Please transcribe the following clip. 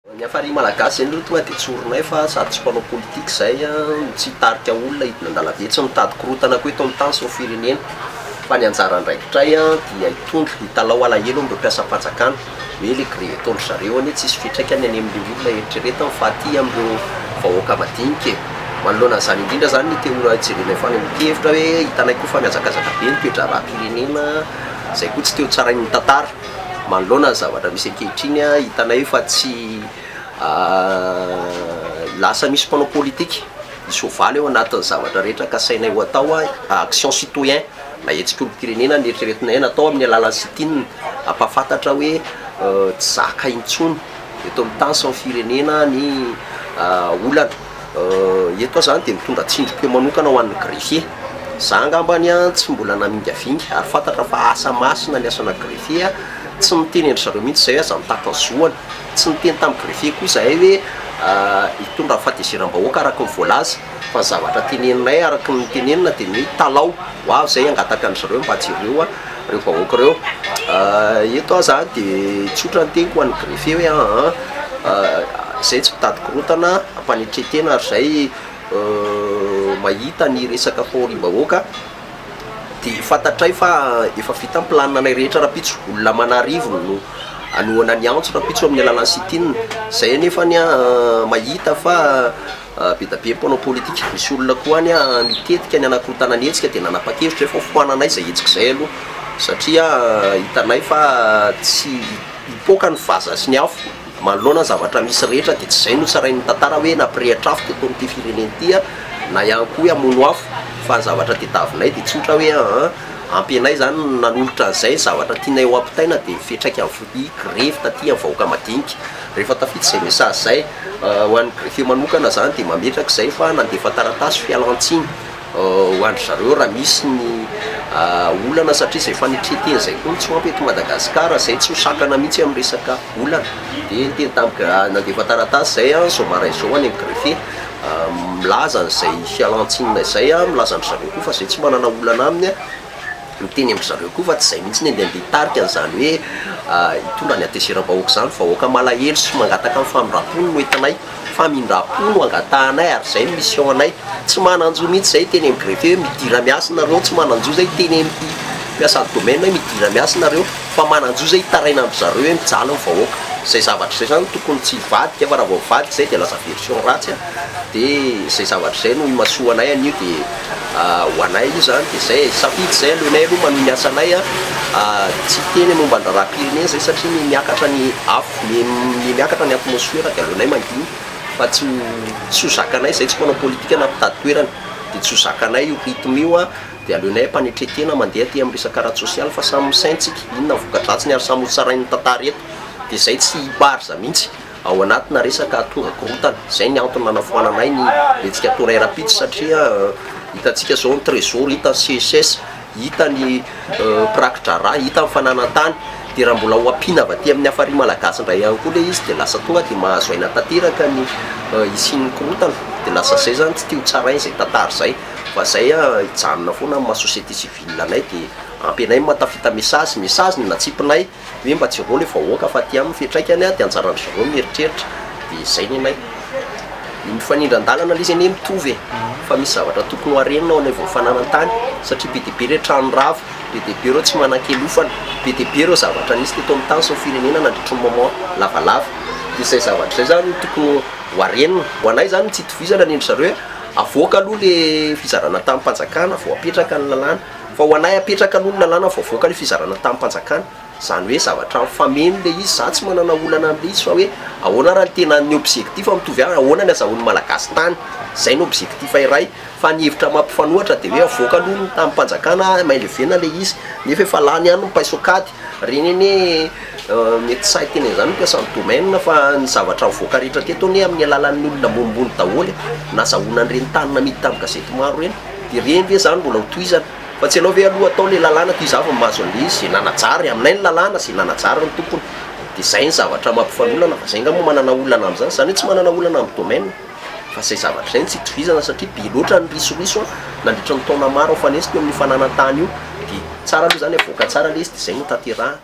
Ny Hafari Malagasy zay aloha tonga dia tsorinay fa sady tsy mpanao politika izay no tsy hitarika olona hidina an-dalambe, tsy mitady korontana koa eto amin'ny tany sy ny firenena fa ny anjara andraikitray dia hitondra, hitalaho alahelo amin'ireo mpiasam-panjakana hoe le grevy ataon-dry zareo anie tsisy fiantraikany any amin'ilay olona eritreretiny fa aty amin'ireo vahoaka madinika e! Manoloana an'izany indrindra izany ny te ho jerenay fanehoan-kevitra hoe hitanay koa fa mihazakazaka be ny toe-draharaham-pirenena izay koa tsy te ho tsarain'ny tantara. Manoloana ny zavatra misy ankehitriny, hitanay fa tsy lasa misy mpanao politika hisoavaly ao anatin'ny zavatra rehetra kasainay ho atao, action citoyen na hetsik'olom-pirenena no eritreretinay natao amin'ny alalan'ny sit-in, hampahafantatra hoe tsy zaka intsony eto amin'ny tany sy ny firenena ny olana. Eto aho zany dia mitondra tsindrim-peo manokana ho an'ny greffier. Za angambany an tsy mbola namingavinga ary fantatra fa asa masina ny asana greffier, tsy niteny an-dry zareo mihitsy izay hoe aza mitaky ny zoany, tsy niteny tamin'ny greffier koa izahay hoe hitondra fahatezeram-bahoaka araka ny voalaza fa ny zavatra teneninay araka ny tenenina dia ny hoe hitalaho ho avy izay hangataka an-dry zareo mba jereo ireo vahoaka ireo. Eto aho zany dia tsotra ny teniko ho an'ny greffier hoe aa izay tsy mitady korontana, ampanetren-tena ary izay mahita ny resaka fahoriam-bahoaka dia fantatray fa efa vita ny planina anay rehetra rahampitso, olona aman'arivony no hanohana ny antso rahampitso amin'ny alalan'ny sit-in, izay anefa ny mahita fa be dia be ny mpanao politika, misy olona koa any mitetika ny hanakorontana ny hetsika dia nanapa-kevitra hoe foananay izay hetsika izay aloha satria hitanay fa tsy hipoaka ny vaza sy ny afo. Manoloana ny zavatra misy rehetra dia tsy izay no tsarain'ny tantara hoe nampirehitra afo teto amin'ity firenena ity na ihany koa hoe hamono afo fa ny zavatra tediavinay dia tsotra hoe aa ampy anay izany ny nanolotra an'izay, ny zavatra tianay ho ampitaina dia ny fiantraikan'ny grevy taty amin'ny vahoaka madinika. Rehefa tafita izay message izay, ho an'ny greffier manokana izany dia mametraka izay fa nandefa taratasy fialantsiny. ho an-dry zareo raha misy ny olana satria izay fanetren-tena izay koa no tsy ho ampy eto Madagasikara, izay tsy ho sakana mihitsy amin'ny resaka olana. Dia niteny tamin'ny nandefa taratasy izay aho izao maraina izao any amin'ny greffier milaza an'izay fialan-tsinina izay aho, milaza an-dry zareo koa fa izay tsy manana olana aminy aho, miteny amin-dry zareo koa fa tsy izay mihitsy ny andeha handeha hitarika an'izany hoe hitondra ny hatezeram-bahoaka izany, vahoaka malahelo sy mangataka ny famindram-pony no entinay. Famindram-po no angatahanay ary izay no mission anay. Tsy manan-jo mihitsy izay hiteny amin'ny greffier hoe midira miasa nareo, tsy manan-jo izay hiteny amin'ny mpiasan'ny domaine hoe midira miasa nareo, fa manan-jo izay hitaraina amin-dry zareo hoe mijaly ny vahoaka. Izay zavatra izay izany tokony tsy hivadika fa raha vao mivadika izay dia lasa version ratsy an! Dia izay zavatra izay no imasoanay anio dia ho anay io izany dia izay e! Safidy izay aleonay aloha manohy ny asanay an! Tsy hiteny momba ny raharaham-pirenena izay satria miha-miakatra ny afo. Miha miakatra ny atmosfera dia aleonay mangina fa tsy ho tsy ho zakanay izay tsy mpanao politika na mpitady toerana dia tsy ho zakanay io rythme io an, dia aleonay ampanetren-tena mandeha aty amin'ny resaka ara-tsosialy fa samy misaina tsika inona ny voka-dratsiny ary samy ho tsarain'ny tantara eto dia izay tsy hi-parza mihitsy ao anatina resaka hahatonga korontana, izay ny antony nanafoananay ny hetsika ataonay rahampitso satria hitantsika izao ny trésor, hita ny CSS, Hita ny mpiraki-draharaha, hita ny fananan-tany, dia raha mbola ho ampiana avy aty amin'ny hafari malagasy indray ihany koa ilay izy dia lasa tonga dia mahazo aina tanteraka ny hisian'ny korontana, dia lasa izay izany tsy tia ho tsaraina izay tantara izay, fa izay hijanona foana amin'ny maha société civile anay dia ampy anay ny mahatafita message, message no natsipinay. Hoe mba jereo le vahoaka fa aty aminy fiantraikany a, de anjaran-dry zareo ny mieritreritra, de zay ny anay. Ny mifanindran-dalana le izy anie mitovy e, fa misy zavatra tokony ho arenina ao anivon'ny fananan-tany, satria be dia be ireo trano rava, be dia be ireo tsy manan-kelofana, be dia be ireo zavatra nisy teto amin'ny tany sy ny firenena nandritry ny moment lavalava, de zay zavatra zay zany no tokony ho arenina. Ho anay zany ny tsy itovizana ny an-dry zareo hoe avoaka aloha le fizarana tanim-panjakana vao apetraka ny lalàna. Fa ho anay apetraka aloha ny lalàna vao avoaka ilay fizarana tanim-panjakana. Izany hoe zavatra mifameno ilay izy, za tsy manana olana amin'ilay izy fa hoe ahoana raha ny tena ny objectif mitovy ihany, ahoana ny azahoan'ny Malagasy tany, izay no objectif iray. Fa ny hevitra mampifanohatra dia hoe avoaka aloha ny tanim-panjakana, main-levena ilay izy, nefa efa lany ihany ny paiso kady. Ireny anie mety tsy sahy hiteny an'izany ny mpiasan'ny domaine fa ny zavatra nivoaka rehetra teto anie amin'ny alalan'ny olona ambonimbony daholo e, nazahoana an'ireny tany namidy tamin'ny gazety maro ireny. Dia ireny ve izany mbola ho tohizana? Fa tsy aleo ve aloha atao ilay lalàna toy izany vao mahazo an'ilay izy, izay nanajary, aminay ny lalàna, izay nanajary ny tompony. Dia izay ny zavatra mampifanolana fa izay angaha moa manana olana amin'izany, izany hoe tsy manana olana amin'ny domaine. Fa izay zavatra izay no tsy itovizana satria be loatra ny risoriso nandritra ny taona maro nifanesy teo amin'io fananan-tany io. Dia tsara aloha izany avoaka tsara ilay izy dia izay no tanterahana.